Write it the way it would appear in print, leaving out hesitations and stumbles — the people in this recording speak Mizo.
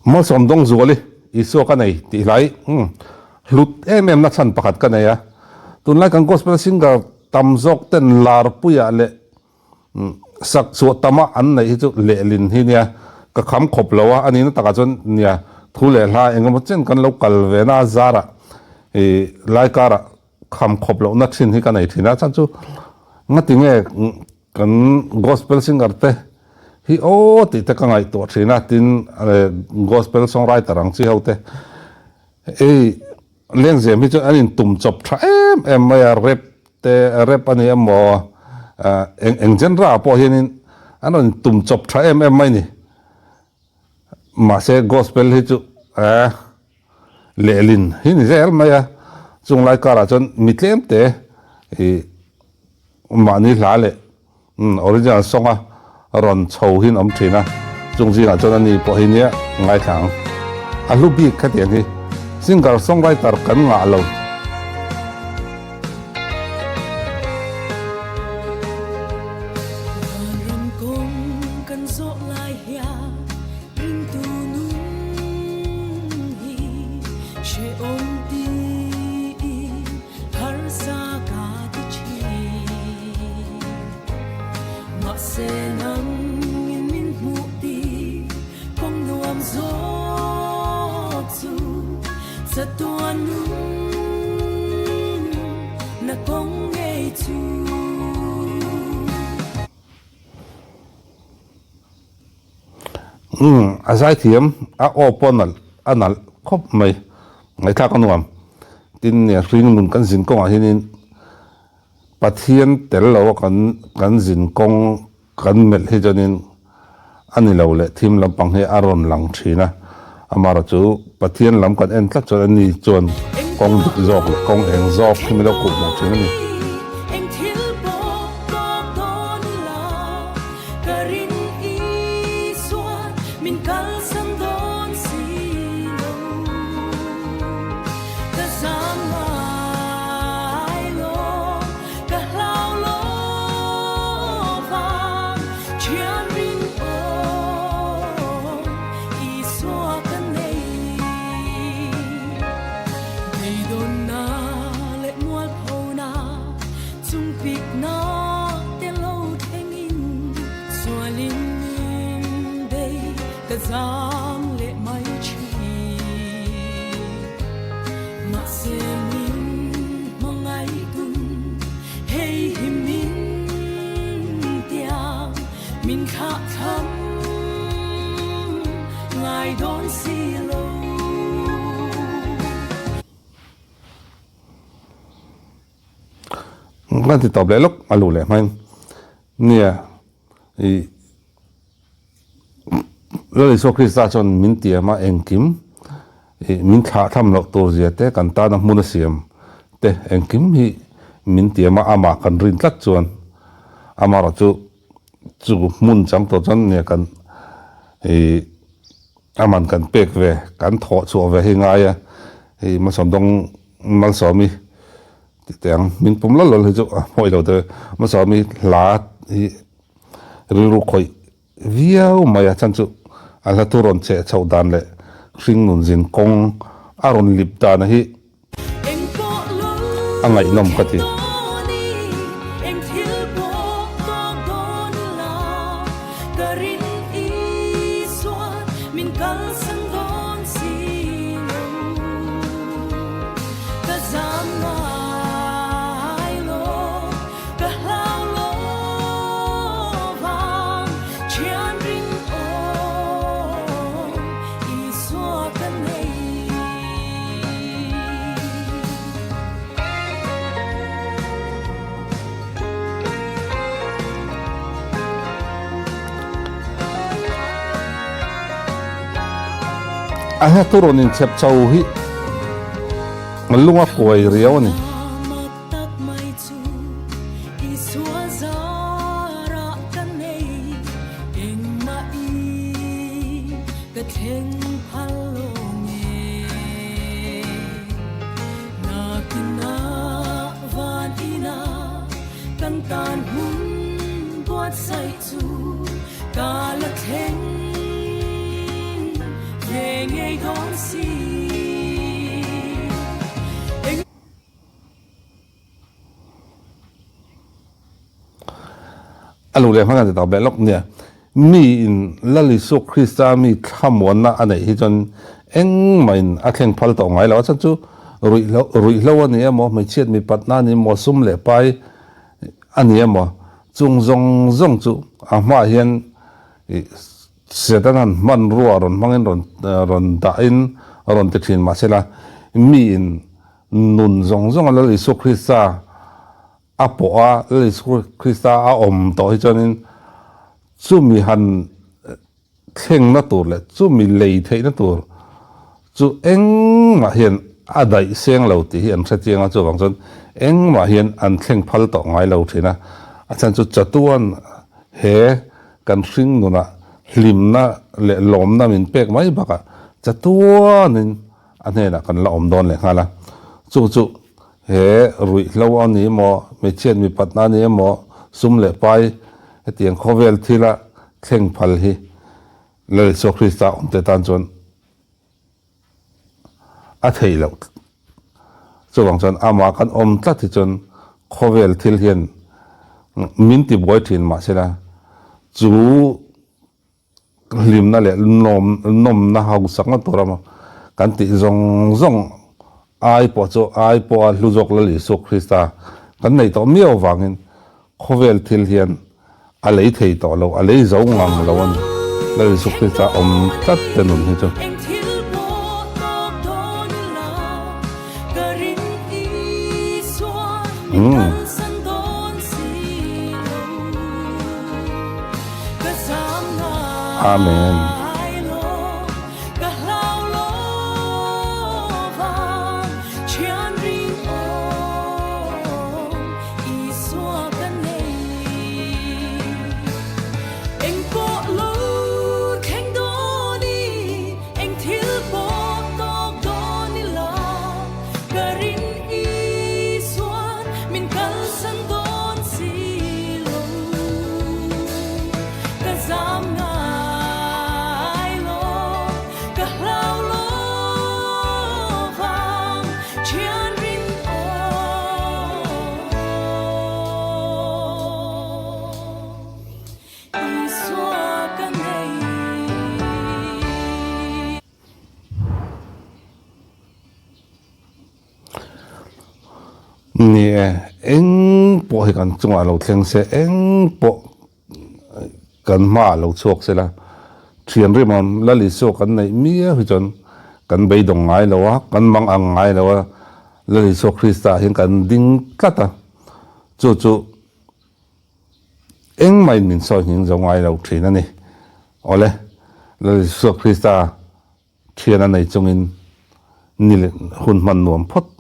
Malsawm dawng zuali Isua ka nei tih hlai hlut em em na chhan pakhat ka nei a. Tunlai kan gospel singer tam zawk ten larpuiah leh sak chhuah tama an neih hi chu lehlin hi nia ka kham khawp lo a, a nihna takah chuan nia thu leh hla eng emaw chen kan lo kal ve na a zarah ih lai karah kham khawp lohna thin hi ka nei thin a, chhan chu ngati nge kan gospel singer te hi aw tih te ka ngaihtuah thin a, tin gospel songwriter ang chi ho te ei lengzem hi chu an intum chawp tha em em mai a, rap Te rap a ni emaw eng eng genre ah pawh hianin an rawn tum chawp tha em em mai ni. Mahse gospel hi chu eh lehlin hi ni zel mai a, chung lai karah chuan mi tlem te ih mahni hla leh original song a rawn chho hin awm thin a, chung zingah chuan ani pawh hi nia ngaithla ang. A hlu bik khatiang hi singer songwriter kan ngah lo. Vanram kawng kan zawh lai hian ringtu nun hi hrehawm tiin harsa ka ti thin. Mahse nangin min hmuh tih kawng nuam zawk chu chatuan nun na kawng ngei chu. Umm a zaithiam a aw pawh nalh a nalh khawp mai ngaihthlak a nuam tin nia hring nun kan zin kawngah hianin Pathian tel lo a kan kan zin kawng kan melh hi chuanin a ni lo leh thim lampang hi a rawn lang thin a, amaherawh chu Pathian lam kan en tlat chuan ani chuan kawng dik zawk leh kawng eng zawk hi min lo kuh hmuh thin a ni. Ka zam ngai lo, ka hlau lo vang, Thian ring awm Isua ka nei. Beidawnna leh mualphona chungpikna te lo thlengin sualin min bei ka zam leh mai thin. Mahse min hmangaih tum, hei hi min tiang, min thlah tham ngai dawn si lo. Kan ti tawp leh lawk a luh leh hmain nia ih. Lal Isua Krista chuan min tiam a, engkim ih min thlah tham loh tur zia te, kan tana hmun a siam te, engkim hi min tiam a, amah kan rin tlat chuan amaherawh chu chu hmun chang tawh chuan nia kan ih aman kan pek ve, kan thawh chhuah ve hi ngai a, hei Malsawmdawng Malsawmi tih teh ang, min pum lawlh lawlh hi chu a hmawih lo deuh e, Malsawmi hla hi Rilru khawih viau mai a, chhan chu a hla thu rawn cheh chhoh dan leh hringnun zin kawng a rawn lip dan hi a ngaihnawm ka ti. Ka hlau lo vang thian ring awm Isua ka nei. A hla thu rawn inchhep chho hi lung a kuai riau a ni. A lu leh hman a ti tak beh lawk nia. Mi in Lal Isua Krista mi thlamuanna a neih hi chuan engmah in a thleng phal tawh ngai lo. A chhan chu ruihhlo ruihhlo a ni emaw, hmeichhiat mipatna a ni emaw, sum leh pai a ni emaw, chung zawng zawng chu a hmaah hian ih Setana'n hmanrua rawn hmangin rawn rawn dahin rawn ti thin mahsela mi in nun zawng zawnga Lal Isua Krista a pawh a, Lal Isua Krista a awm tawh hi chuanin chumi han thlengna tur leh chumi lei theihna tur chu engmah hian a daih seng lo tih hi an hre chiang a, chuvang chuan engmah hian an thleng phal tawh ngai lo thin a, a chhan chu chatuan he kan hring nunah hlimna leh lawmna min pek mai bakah chatuanin a hnenah kan la awm dawn leh nghal a, chu chu he ruihhlo a ni emaw, hmeichhiat mipatna a ni emaw, sum leh pai hetiang khawvel thila thleng phal hi Lal Isua Krista awmte tan chuan a theih loh. Chuvang chuan amah kan awm tlat hi chuan khawvel thil hian min ti buai thin mahsela chu hlimna leh nawmna hausakna tur emaw kan tih zawng zawng ai pawh chu ai pawha hlu zawk Lal Isua Krista kan nei tawh miau avangin Khawvel thil hian a lei thei tawh lo, a lei zo ngang lo a ni. Lal Isua Krista awm tlat te nun hi chu. Umm. Amen. Ni e, eng pawh hi kan chungah lo thleng se, eng pawh Kan hmaah lo chhuak sela, thian rimawm Lal Isua kan neih miau hi chuan kan beidawng ngai lo a, kan mang ang ngai lo a, Lal Isua Krista ah hian kan ding tlat a, chu chu engmahin min sawi nghing zo ngai lo thin a ni. Awle, Lal Isua Krista thian a nei chungin ni hun hman nuam phawt.